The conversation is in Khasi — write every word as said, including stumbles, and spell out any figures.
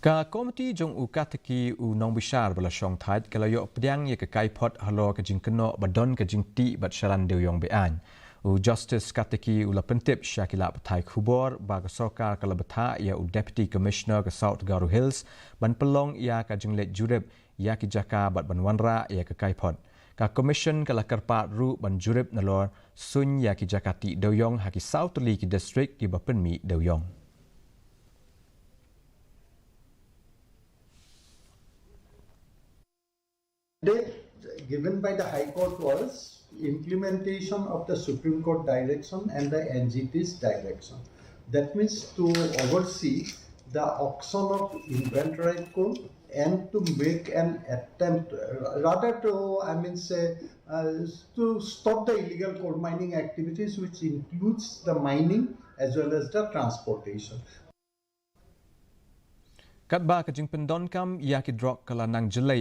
Ka komiti jong u Kataki u Nongbishar ba la shong thait ka la ïoh pdiang ïa ka kaiphod halor ka jingkynnoh ba don ka jingtih bad shalan dewïong be-aiñ. U Justice Kataki u la pyntip sha ki lad pathai khubor ba ka sorkar ka la bthah ïa u Deputy Commissioner ka South Garo Hills ban pynlong ïa ka jingleit jurip ïa ki jaka bad ban wanrah ïa ka kaiphod. Ka Commission ka la kyrpad ruh ban jurip nalor suiñ ïa ki jaka tih dewïong ha ki saw tylli ki district kiba pynmih dewïong. Mandate given by the High Court was implementation of the Supreme Court direction and the N G T's direction. That means to oversee the auction of inventory coal and to make an attempt, uh, rather to, I mean, say, uh, to stop the illegal coal mining activities, which includes the mining as well as the transportation. Katba ka jingpyndonkam ïa ki drok ka la nang jyllei